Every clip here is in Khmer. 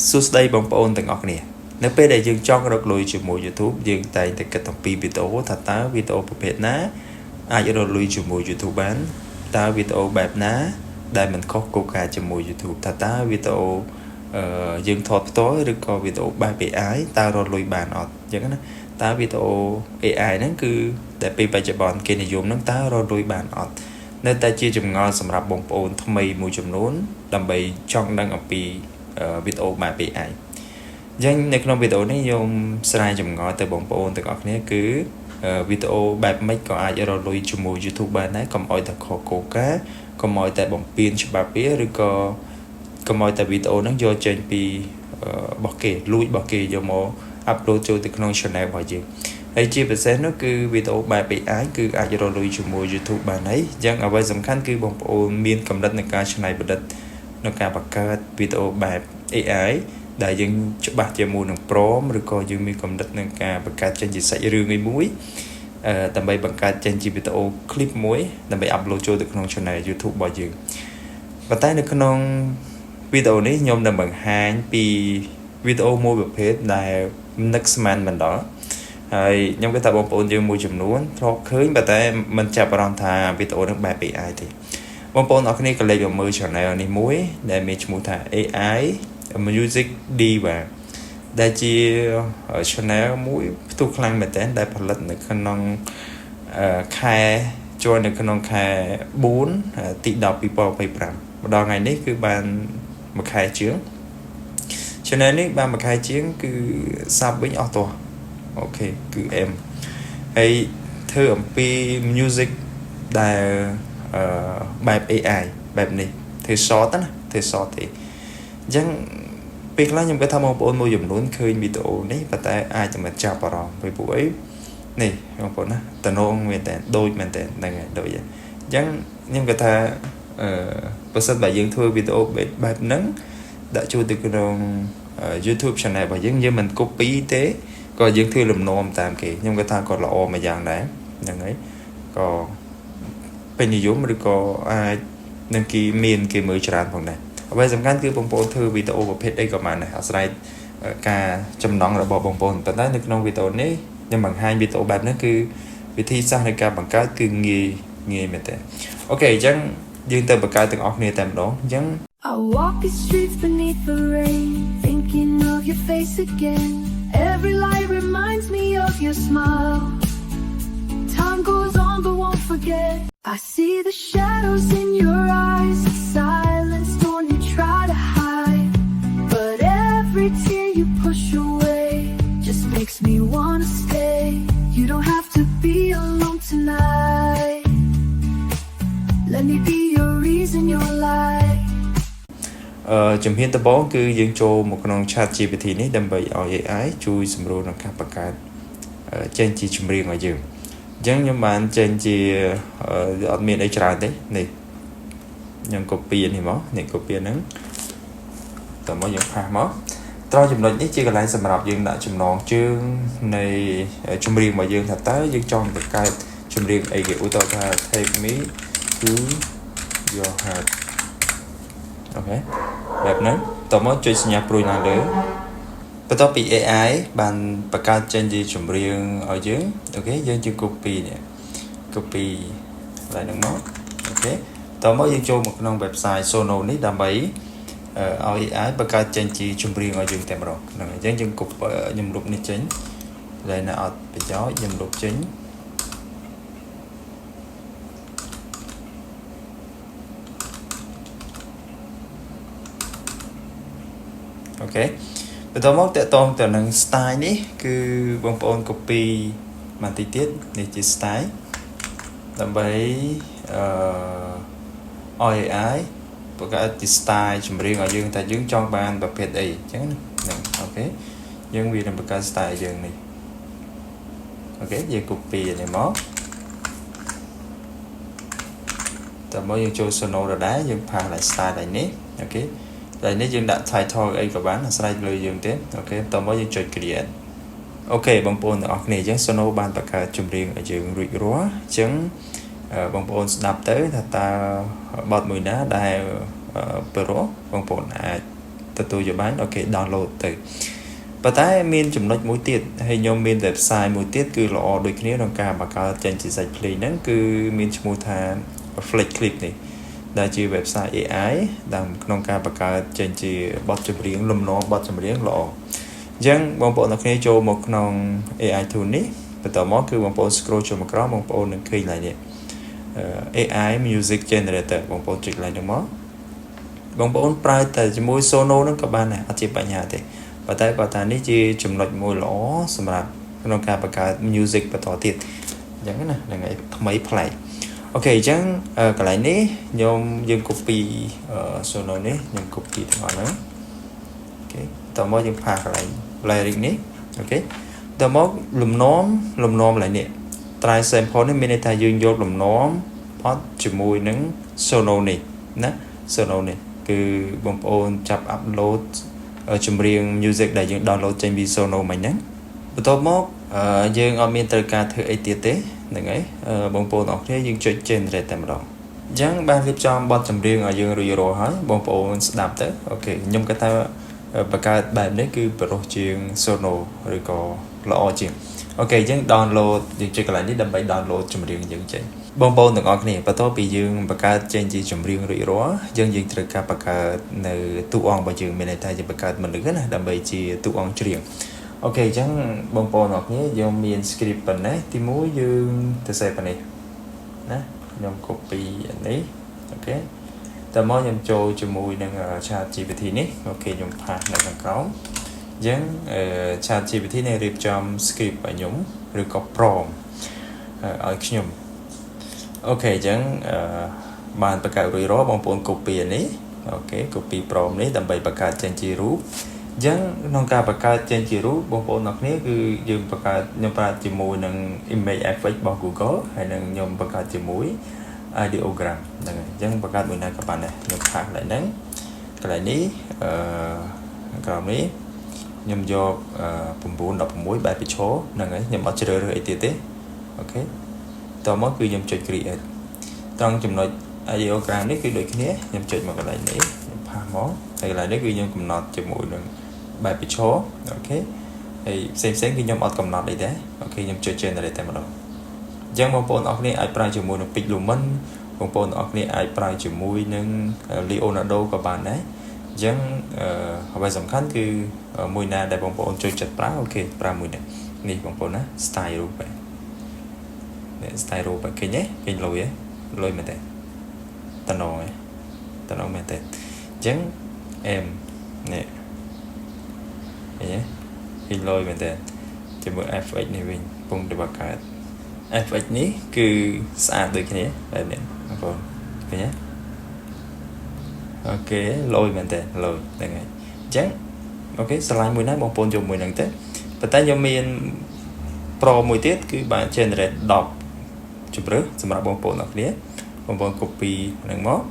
សួស្តីបងប្អូនទាំងអស់គ្នានៅពេលដែលយើងចង់រកលុយជាមួយ YouTube យើងតែងតែគិតអំពីវីដេអូថាតើវីដេអូប្រភេទណាអាចរកលុយជាមួយ YouTube បានតើវីដេអូបែបណាដែលមិនខុសគោលការណ៍ជាមួយ YouTube ថាតើវីដេអូអឺយើងថតផ្ទាល់ឬក៏វីដេអូបែប AI តើរកលុយបានអត់អញ្ចឹងណាតើវីដេអូ AI ហ្នឹងគឺដែលពេលបច្ចុប្បន្នគេនិយមហ្នឹងតើរកលុយបានអត់នៅតែជាចម្ងល់សម្រាប់បងប្អូនថ្មីមួយចំនួនដើម្បីចង់ដឹងអំពីវីដេអូបែប AI អញ្ចឹងនៅក្នុងវីដេអូនេះខ្ញុំស្រាយចម្ងល់ទៅបងប្អូនទាំងអស់គ្នាគឺវីដេអូបែបម៉េចក៏អាចរកលុយជាមួយ YouTube បានដែរកុំឲ្យតែខុសគោលការណ៍កុំឲ្យតែបំពានច្បាប់វាឬក៏កុំឲ្យតែវីដេអូហ្នឹងយកចេញពីរបស់គេលួចរបស់គេយកមក upload ចូលទៅក្នុង channel របស់យើងហើយជាពិសេសនោះគឺវីដេអូបែប AI គឺអាចរកលុយជាមួយ YouTube បានហើយអញ្ចឹងអ្វីសំខាន់គឺបងប្អូនមានកម្រិតនៃការច្នៃប្រឌិតនៅការបង្កើតវីដេអូបែប AI ដែលយើងច្បាស់ជាមួយនឹង prompt ឬក៏យើងមានកម្រិតនឹងការបង្កើតចេញជាសាច់រឿងមួយអឺដើម្បីបង្កើតចេញជាវីដេអូ clip មួយដើម្បី upload ចូលទៅក្នុង channel YouTube របស់យើងប៉ុន្តែនៅក្នុងវីដេអូនេះខ្ញុំនឹងបង្ហាញពីវីដេអូមួយប្រភេទដែលនឹកស្មានមិនដល់ហើយខ្ញុំគិតថាបងប្អូនយើងមួយចំនួនធ្លាប់ឃើញប៉ុន្តែមិនចាប់អារម្មណ៍ថាវីដេអូនឹងបែប AI ទេបងប្អូនអរគ្នាក៏លេចមកមើល channel នេះមួយដែលមានឈ្មោះថា AI Music Diva ដែលជា channel មួយផ្ទុះខ្លាំងមែនទែនដែលផលិតនៅក្នុងខែចូលនៅក្នុងខែ4ទី10 2025ម្ដងថ្ងៃនេះគឺបានមួយខែជាង channel នេះបានមួយខែជាងគឺsub វិញអស់តោះ OK គឺ M ហើយធ្វើអំពី music ដែលអឺបែប AI បែបនេះធ្វើ short ណាធ្វើ short ទេអញ្ចឹងពេលខ្លះខ្ញុំគិតថាបងប្អូនមួយចំនួនឃើញវីដេអូនេះប៉ុន្តែអាចតែមិនចាប់អារម្មណ៍ពីពួកអីនេះបងប្អូនណាតំណងមែនតើដូចមែនតើហ្នឹងហើយដូចអញ្ចឹងខ្ញុំគិតថាអឺបើសិនបើយើងធ្វើវីដេអូបែបហ្នឹងដាក់ចូលទៅក្នុង YouTube channel របស់យើងយើងមិន copy ទេក៏យើងធ្វើលំនាំតាមគេខ្ញុំគិតថាក៏ល្អមួយយ៉ាងដែរហ្នឹងហើយក៏ពេញនិយមឬក៏អាចនឹងគេមានគេមើលច្រើនផងដែរអ្វីសំខាន់គឺបងប្អូនធ្វើវីដេអូប្រភេទអីក៏បានដែរអាស្រ័យការចំណងរបស់បងប្អូនប៉ុន្តែនៅក្នុងវីដេអូនេះខ្ញុំបង្ហាញវីដេអូបែបនេះគឺវិធីសាស្ត្រនៃការបង្កើតគឺងាយងាយមែនតើ OK អញ្ចឹងយើងទៅបង្កើតទាំងអស់គ្នាតែម្ដងអញ្ចឹង I walk these streets beneath the rain, thinking of your face again. Every light reminds me of your smile. Time goes on, but won't forget. I see the shadows in your eyes, a silent storm you try to hide. But every tear you push away just makes me wanna stay. You don't have to be alone tonight. Let me be your reason, your light. អឺជំហានដំបូងគឺយើងចូលមកក្នុង Chat GPT នេះដើម្បីឲ្យ AI ជួយសម្រួលក្នុងការបង្កើតចេញជាចម្រៀងឲ្យយើងអញ្ចឹងខ្ញុំបានចេញជាអត់មានអីច្រើនទេនេះខ្ញុំ copy នេះមកនេះ copy ហ្នឹងតមកយើង paste មកត្រង់ចំណុចនេះជាកន្លែងសម្រាប់យើងដាក់ចំណងជើងនៃចម្រៀងរបស់យើងថាតើយើងចង់បង្កើតចម្រៀងអីគេឧទាហរណ៍ថា take me to your heart OK បែបហ្នឹងតមកចុចសញ្ញាព្រួយឡើងលើបន្ទាប់ពី AI បានបង្កើតចេញជាចម្រៀងឲ្យយើង OK យើងជា copy នេះ copy កន្លែងហ្នឹងមក OK តមកយើងចូលមកក្នុង website Suno នេះដើម្បីឲ្យ AI បង្កើតចេញជាចម្រៀងឲ្យយើងតែម្ដងហ្នឹងអញ្ចឹងយើង copy ខ្ញុំលុបនេះចេញកន្លែងណាអត់ប្រយោជន៍ខ្ញុំលុបចេញ OK បន្តមកតកតងទៅនឹង style នេះគឺបងប្អូន copy បន្តិចទៀតនេះជា style ដើម្បីអឺ AI បង្កើតជា style ចម្រៀងឲ្យយើងថាយើងចង់បានប្រភេទអីអញ្ចឹងហ្នឹង OK យើងវានឹងបង្កើត style យើងនេះ OK យើង copy នេះមកតើមកយើងចូល Suno ដដែលយើង paste ឡើង style ឡើងនេះ OK តែនេះយើងដាក់ title អីក៏បានអាស្រ័យលើយើងទេ OK តមកយើងចុច create OK បងប្អូនទាំងអស់គ្នាអញ្ចឹង Suno បានបង្កើតចម្រៀងឲ្យយើងរួចរាល់អញ្ចឹងបងប្អូនស្ដាប់ទៅថាតើបទមួយណាដែលពិរោះបងប្អូនអាច ទទួលយកបាន OK download ទៅប៉ុន្តែមានចំណុចមួយទៀតហើយខ្ញុំមាន website មួយទៀតគឺល្អដូចគ្នាក្នុងការបង្កើតចេញជាសាច់ភ្លេងហ្នឹងគឺមានឈ្មោះថា FlexClip នេះដែលជា website AI ដែលក្នុងការបង្កើតចេញជាបទចម្រៀងលំនាំបទចម្រៀងល្អអញ្ចឹងបងប្អូនទាំងគ្នាចូលមកក្នុង AI tool នេះបន្តមកគឺបងប្អូន scroll ចូលមកក្រោមបងប្អូននឹងឃើញឡើយនេះ AI Music Generator បងប្អូនចុចឡើងហ្នឹងមកបងប្អូនប្រើតែជាមួយ Suno ហ្នឹងក៏បានដែរអត់ជាបញ្ហាទេប៉ុន្តែគាត់ថានេះជាចំណុចមួយល្អសម្រាប់ក្នុងការបង្កើត music បន្តទៀតអញ្ចឹងណាហ្នឹងហើយថ្មីប្លែក OK អញ្ចឹងកន្លែងនេះខ្ញុំយើង copy Suno នេះខ្ញុំ copy ទាំងអស់ហ្នឹង OK តមកយើង paste កន្លែង lyric នេះ OK តមកលំនាំលំនាំកន្លែងនេះ try sample នេះមានន័យថាយើងយកលំនាំផតជាមួយនឹង Suno នេះណា Suno នេះគឺបងប្អូនចាប់ upload ចម្រៀង music ដែលយើង download ចេញពី Suno មិញហ្នឹងបន្ទាប់មកយើងអត់មានត្រូវការធ្វើអីទៀតទេហ្នឹងហើយបងប្អូនអរគ្នាយើងចុច generate តែម្ដងអញ្ចឹងបានរៀបចំបទចម្រៀងឲ្យយើងរួចរាល់ហើយបងប្អូនស្ដាប់ទៅ OK ខ្ញុំគិតថាបង្កើតបែបនេះគឺប្រុសជាង Suno ឬក៏ល្អជាង OK អញ្ចឹង download យើងចុចកន្លែងនេះដើម្បី download ចម្រៀងយើងចេញបងប្អូនទាំងអស់គ្នាបន្ទាប់ពីយើងបង្កើតចេញជាចម្រៀងរួចរាល់យើងយើងត្រូវការបង្កើតនៅតួអង្គរបស់យើងមានន័យថាយើងបង្កើតមនុស្សណាដើម្បីជាតួអង្គច្រៀង OK អញ្ចឹងបងប្អូនទាំងអស់គ្នាយើងមាន script ប៉ុណ្ណេះទីមួយយើងទៅសេប៉ុណ្ណេះណាខ្ញុំ copy អានេះ OK តើមកខ្ញុំចូលជាមួយនឹង Chat GPT នេះ OK ខ្ញុំ paste នៅខាងក្រោមអញ្ចឹង Chat GPT នេះរៀបចំ script ឲ្យខ្ញុំឬក៏ prompt ឲ្យខ្ញុំ OK អញ្ចឹងបានបង្កើតរួចរាល់បងប្អូន copy អានេះ OK copy prompt នេះដើម្បីបង្កើតចេញជារូបអញ្ចឹងក្នុងការបង្កើតចេញជារូបបងប្អូនទាំងគ្នាគឺយើងបង្កើតខ្ញុំប្រើជាមួយនឹង image effect របស់ Google ហើយនឹងខ្ញុំបង្កើតជាមួយ ideogram ហ្នឹងហើយអញ្ចឹងបង្កើតមួយណាក៏បានដែរខ្ញុំ paste កន្លែងហ្នឹងកន្លែងនេះអឺក្រោមនេះខ្ញុំយក9 16បែបប្រឈរហ្នឹងហើយខ្ញុំអត់ជ្រើសរើសអីទៀតទេ OK តមកគឺខ្ញុំចុច create ត្រង់ចំណុច ideogram នេះគឺដូចគ្នាខ្ញុំចុចមកកន្លែងនេះខ្ញុំ paste មកហើយកន្លែងនេះគឺខ្ញុំកំណត់ជាមួយនឹងបែបប្រឈរ OK ហើយផ្សេងផ្សេងគឺខ្ញុំអត់កំណត់អីដែរ OK ខ្ញុំចុច generate តែម្ដងអញ្ចឹងបងប្អូនអរគ្នាអាចប្រើជាមួយនឹង PicLumen បងប្អូនអរគ្នាអាចប្រើជាមួយនឹង Leonardo ក៏បានដែរអញ្ចឹងអ្វីសំខាន់គឺមួយណាដែលបងប្អូនចូលចិត្តប្រើ OK ប្រើមួយនេះនេះបងប្អូនណា style រូបនេះ style រូបឃើញទេឃើញលុយទេលុយមែនទេតំណងឯងតំណងមែនទេអញ្ចឹងអែមនេះឃើញទេឃើញលុយមែនទេជាមួយ FX នេះវិញពងទៅបង្កើត FX នេះគឺស្អាតដូចគ្នាបែបនេះបងប្អូនឃើញទេ OK លយមែនតើលយហ្នឹងហើយអញ្ចឹង OK ស្រឡាញ់មួយណាបងប្អូនយកមួយហ្នឹងទៅប៉ុន្តែខ្ញុំមាន prompt មួយទៀតគឺបាន generate 10ជម្រើសសម្រាប់បងប្អូនទាំងគ្នាបងប្អូន copy ហ្នឹងមក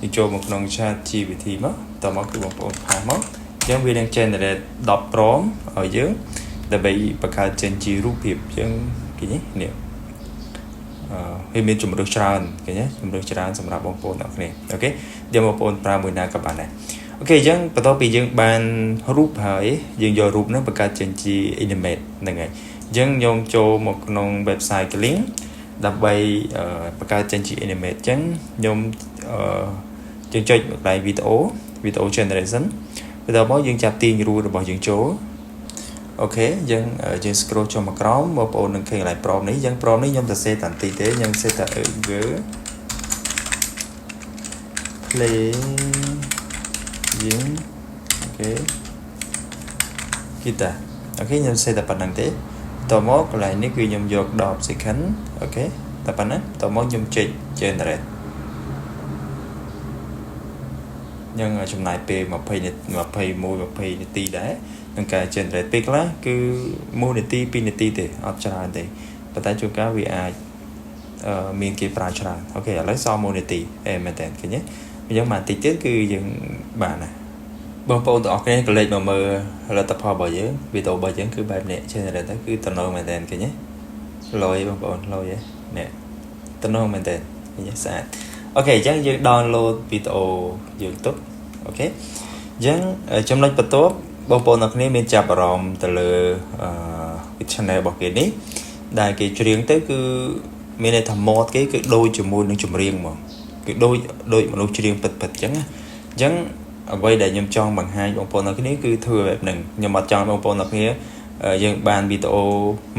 យើងចូលមកក្នុង Chat GPT មកតមកគឺបងប្អូន paste មកអញ្ចឹងវានឹង generate 10 prompt ឲ្យយើងដើម្បីបង្កើតចេញជារូបភាពអញ្ចឹងគេនេះនេះអឺវាមានជំរើសច្រើនឃើញទេជំរើសច្រើនសម្រាប់បងប្អូនទាំងគ្នា OK យើងបងប្អូនប្រើមួយណាក៏បានដែរ OK អញ្ចឹងបន្ទាប់ពីយើងបានរូបហើយយើងយករូបហ្នឹងបង្កើតចេញជា animate ហ្នឹងហើយអញ្ចឹងខ្ញុំចូលមកក្នុង website Kling ដើម្បីបង្កើតចេញជា animate អញ្ចឹងខ្ញុំអឺយើងចុចកន្លែង video video generation បន្ទាប់មកយើងចាប់ទាញរូបរបស់យើងចូល OK យើងយើង scroll ចុះមកក្រោមបងប្អូននឹងឃើញកន្លែង prompt នេះយើង prompt នេះខ្ញុំសរសេរតាន់តិចទេខ្ញុំសរសេរថា girl play យើង OK guitar OK ខ្ញុំសរសេរតែប៉ុណ្្នឹងទេតមកកន្លែងនេះគឺខ្ញុំយក10 second OK តែប៉ុណ្ណាតមកខ្ញុំចុច generate យើងចំណាយពេល20នាទី21 20នាទីដែរក្នុងការ generate ពេលខ្លះគឺ1នាទី2នាទីទេអត់ច្រើនទេប៉ុន្តែជួនកាលវាអាចមានគេប្រើច្រើន OK ឥឡូវសល់1នាទីអេមែនតើឃើញទេអញ្ចឹងមកតិចទៀតគឺយើងបានណាបងប្អូនទាំងអស់គ្នាក៏លេចមកមើលលទ្ធផលរបស់យើងវីដេអូរបស់យើងគឺបែបនេះ generate ទៅគឺតំណងមែនតើឃើញទេលយបងប្អូនលយនេះតំណងមែនតើឃើញទេស្អាត OK អញ្ចឹងយើង download វីដេអូយើងទុក OK អ អញ្ចឹងចំណុចបន្ទាប់បងប្អូនទាំងគ្នាមានចាប់អារម្មណ៍ទៅលើអឺ channel របស់គេនេះដែលគេច្រៀងទៅគឺមានន័យថាមាត់គេគឺដូចជាមួយនឹងចម្រៀងហ្មងគឺដូចដូចមនុស្សច្រៀងពិតពិតអញ្ចឹងណាអញ្ចឹងអ្វីដែលខ្ញុំចង់បង្ហាញបងប្អូនទាំងគ្នាគឺធ្វើបែបហ្នឹងខ្ញុំអត់ចង់បងប្អូនទាំងគ្នាយើងបានវីដេអូ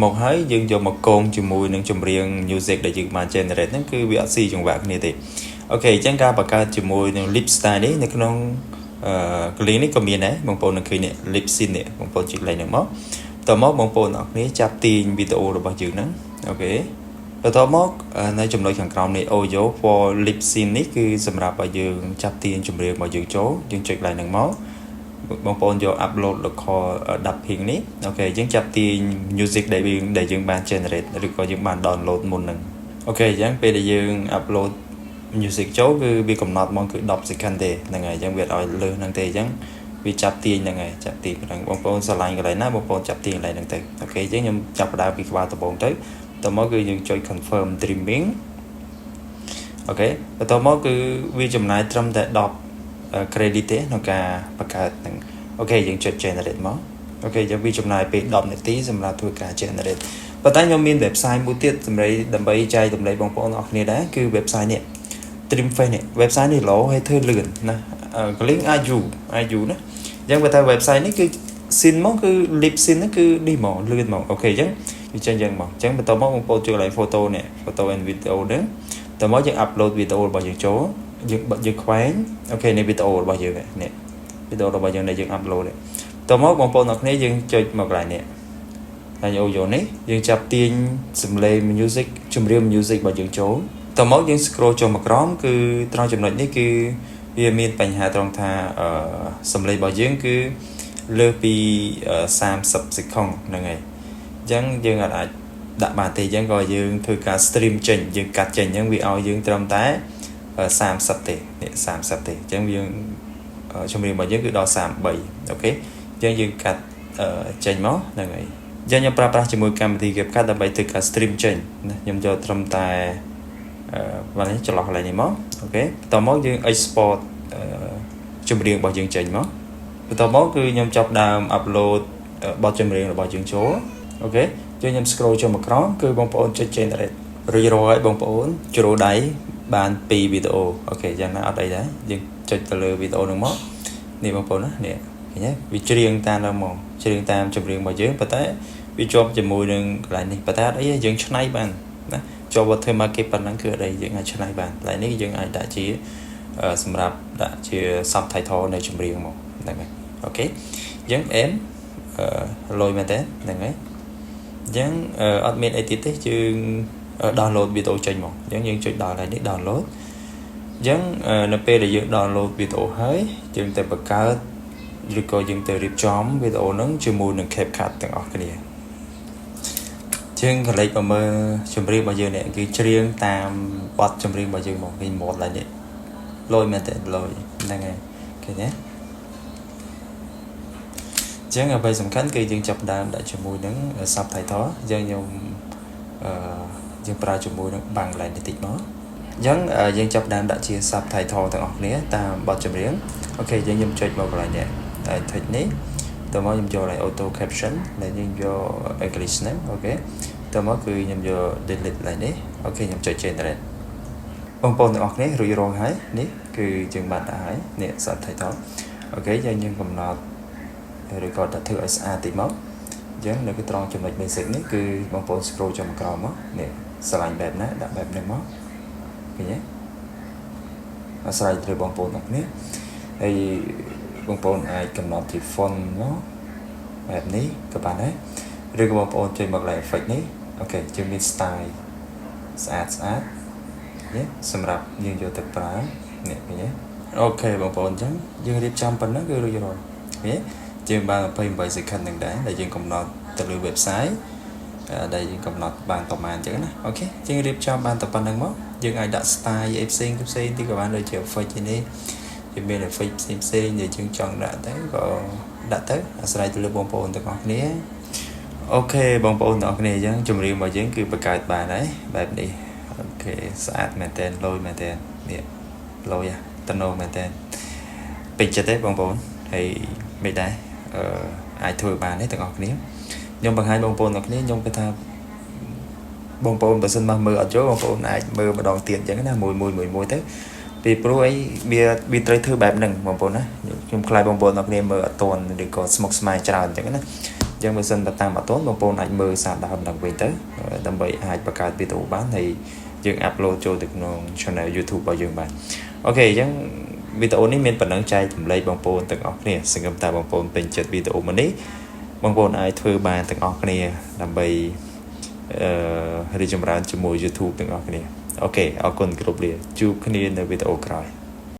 មកហើយយើងយកមកកងជាមួយនឹងចម្រៀង music ដែលយើងបាន generate ហ្នឹងគឺវាអត់ស៊ីចង្វាក់គ្នាទេOK អញ្ចឹងការបង្កើតជាមួយនឹង lip style នេះនៅក្នុងអឺកលីងនេះក៏មានដែរបងប្អូននឹងឃើញនេះ lip sync នេះបងប្អូនចុចលេខហ្នឹងមកតមកបងប្អូនអរគ្នាចាប់ទាញវីដេអូរបស់យើងហ្នឹង OK បន្ទាប់មកនៅចំណុចខាងក្រោមនេះ audio for lip sync នេះគឺសម្រាប់ឲ្យយើងចាប់ទាញចម្រៀងរបស់យើងចូលយើងចុចកន្លែងហ្នឹងមកបងប្អូនយក upload local dubbing នេះ OK យើងចាប់ទាញ music ដែលយើងបាន generate ឬក៏យើងបាន download មុនហ្នឹង OK អញ្ចឹងពេលដែលយើង upload music ចូលគឺវាកំណត់មកគឺ10 second ទេហ្នឹងហើយអញ្ចឹងវាអត់ឲ្យលើសហ្នឹងទេអញ្ចឹងវាចាប់ទាញហ្នឹងហើយចាប់ទាញប៉ុណ្ណឹងបងប្អូនស្រឡាញ់កន្លែងណាបងប្អូនចាប់ទាញកន្លែងហ្នឹងទៅ OK អញ្ចឹងខ្ញុំចាប់ផ្ដើមពីក្បាលដំបូងទៅតមកគឺយើងចុច confirm trimming OK បន្ទាប់មកគឺវាចំណាយត្រឹមតែ10 credit ទេក្នុងការបង្កើតហ្នឹង OK យើងចុច generate មក OK យើងវាចំណាយពេល10នាទីសម្រាប់ធ្វើការ generate ប៉ុន្តែខ្ញុំមាន website មួយទៀតសម្រាប់ដើម្បីចែករំលែកបងប្អូនអរគ្នាដែរគឺ website នេះ Dreamface នេះ website នេះល្អហើយធ្វើលឿនណាកលីងអាចយូរអាចយូរណាអញ្ចឹងបើថា website នេះគឺ sync មកគឺ lip sync ហ្នឹងគឺនេះហ្មងលឿនហ្មង OK អញ្ចឹងវាចេញយ៉ាងមកអញ្ចឹងបន្ទាប់មកបងប្អូនជួយកន្លែង photo នេះ photo and video ហ្នឹងតមកយើង upload វីដេអូរបស់យើងចូលយើងបិទយើងខ្វែង OK នេះវីដេអូរបស់យើងនេះវីដេអូរបស់យើងដែលយើង upload នេះតមកបងប្អូនទាំងគ្នាយើងចុចមកកន្លែងនេះហើយអូយ៉ូនេះយើងចាប់ទាញសំឡេង music ចម្រៀង music របស់យើងចូលតមកយើង scroll ចុះមកក្រោមគឺត្រង់ចំណុចនេះគឺវាមានបញ្ហាត្រង់ថាអឺសំឡេងរបស់យើងគឺលើសពី30 second ហ្នឹងហើយអញ្ចឹងយើងអាចដាក់បានទេអញ្ចឹងក៏យើងធ្វើការ trim ចេញយើងកាត់ចេញអញ្ចឹងវាឲ្យយើងត្រឹមតែ30ទេនេះ30ទេអញ្ចឹងយើងចម្រៀងរបស់យើងគឺដល់33 OK អញ្ចឹងយើងកាត់ចេញមកហ្នឹងហើយអញ្ចឹងខ្ញុំប្រើប្រាស់ជាមួយកម្មវិធី CapCut ដើម្បីធ្វើការ trim ចេញណាខ្ញុំយកត្រឹមតែអឺបាននេះចន្លោះកន្លែងនេះមក OK បន្ទាប់មកយើង export ចម្រៀងរបស់យើងចេញមកបន្ទាប់មកគឺខ្ញុំចាប់ដើម upload បទចម្រៀងរបស់យើងចូល OK យើងខ្ញុំ scroll ចុះមកក្រោមគឺបងប្អូនចុច generate រួចរាល់ហើយបងប្អូនជ្រុលដៃបាន2វីដេអូ OK យ៉ាងណាអត់អីដែរយើងចុចទៅលើវីដេអូហ្នឹងមកនេះបងប្អូនណានេះឃើញទេវាច្រៀងតាមដល់មកច្រៀងតាមចម្រៀងរបស់យើងប៉ុន្តែវាជាប់ជាមួយនឹងកន្លែងនេះប៉ុន្តែអត់អីទេយើងឆ្នៃបានណាជាប់ watermark គេប៉ុណ្ណឹងគឺអត់អីយើងអាចឆ្នៃបានកន្លែងនេះយើងអាចដាក់ជាសម្រាប់ដាក់ជា subtitle នៅចម្រៀងមកហ្នឹងហើយ OK អញ្ចឹងអែមអឺលយមែនតើហ្នឹងហើយអញ្ចឹងអត់មានអីទៀតទេយើង download វីដេអូចេញមកអញ្ចឹងយើងចុចដល់ហើយនេះ download អញ្ចឹងនៅពេលដែលយើង download វីដេអូហើយយើងទៅបង្កើតឬក៏យើងទៅរៀបចំវីដេអូហ្នឹងជាមួយនឹង CapCut ទាំងអស់គ្នាជាងកលេចមកមើលចម្រៀងរបស់យើងនេះគឺច្រៀងតាមបទចម្រៀងរបស់យើងមកវិញមាត់ឡើងនេះលយមែនតើលយហ្នឹងហើយឃើញទេចឹងអ្វីសំខាន់គឺយើងចាប់ដើមដាក់ជាមួយនឹង subtitle យើងខ្ញុំអឺយើងប្រើជាមួយនឹងបាំងកន្លែងនេះតិចមកអញ្ចឹងយើងចាប់ដើមដាក់ជា subtitle ទាំងអស់គ្នាតាមបទចម្រៀង OK យើងខ្ញុំចុចមកកន្លែងនេះតែ text នេះតមកខ្ញុំយកកន្លែង auto caption ដែលយើងយក English ហ្នឹង OK តមកគឺខ្ញុំយក delete កន្លែងនេះ OK ខ្ញុំចុច generate បងប្អូនទាំងអស់គ្នារួចរាល់ហើយនេះគឺយើងបានដាក់ហើយនេះ subtitle OK យើងយើងកំណត់ឬក៏ដាក់ធ្វើឲ្យស្អាតតិចមកអញ្ចឹងនៅត្រង់ចំណុច basic នេះគឺបងប្អូន scroll ចុះមកក្រោមមកនេះស្រឡាញ់បែបណាដាក់បែបនេះមកឃើញទេអាស្រ័យទៅបងប្អូនទាំងគ្នាហើយបងប្អូនអាចកំណត់ជា font មកបែបនេះក៏បានដែរឬក៏បងប្អូនចុចមកកន្លែង effect នេះ OK ជាមាន style ស្អាតស្អាតនេះសម្រាប់យើងយកទៅប្រើនេះឃើញទេ OK បងប្អូនអញ្ចឹងយើងរៀបចំប៉ុណ្ណឹងគឺរួចរាល់ឃើញទេយើងបាន28 second នឹងដែរដែលយើងកំណត់ទៅលើ website ដែលយើងកំណត់បានប្រហែលអញ្ចឹងណា OK យើងរៀបចំបានតែប៉ុណ្្នឹងមកយើងអាចដាក់ style អីផ្សេងផ្សេងទីក៏បានដូចជា effect នេះវាមាន effect ផ្សេងផ្សេងដែលយើងចង់ដាក់ទៅក៏ដាក់ទៅអាស្រ័យទៅលើបងប្អូនទាំងអស់គ្នា OK បងប្អូនទាំងអស់គ្នាអញ្ចឹងចម្រៀងរបស់យើងគឺបង្កើតបានហើយបែបនេះ OK ស្អាតមែនតើលយមែនតើនេះលយតំណមែនតើពេញចិត្តទេបងប្អូន។ ហើយមិនដែរអឺអាចធ្វើបានទេទាំងអស់គ្នាខ្ញុំបង្ហាញបងប្អូនទាំងគ្នាខ្ញុំគិតថាបងប្អូនបើសិនមកមើលអត់យល់បងប្អូនអាចមើលម្ដងទៀតអញ្ចឹងណាមួយមួយមួយមួយទៅពីព្រោះអីវាវាត្រូវធ្វើបែបហ្នឹងបងប្អូនណាខ្ញុំខ្លាចបងប្អូនទាំងគ្នាមើលអត់ទាន់ឬក៏ស្មុគស្មាញច្រើនអញ្ចឹងណាអញ្ចឹងបើសិនបើតាមអត់ទាន់បងប្អូនអាចមើលសារដើមឡើងវិញទៅដើម្បីអាចបង្កើតវីដេអូបានហើយយើង upload ចូលទៅក្នុង channel YouTube របស់យើងបាន OK អញ្ចឹងវីដេអូនេះមានប៉ុណ្ណឹងចែករំលែកបងប្អូនទាំងអស់គ្នាសង្ឃឹមថាបងប្អូនពេញចិត្តវីដេអូមួយនេះបងប្អូនអាចធ្វើបានទាំងអស់គ្នាដើម្បីអឺរីកចម្រើនជាមួយ YouTube ទាំងអស់គ្នាOK អរគុណគ្រប់លាជួបគ្នានៅវីដេអូក្រោយ។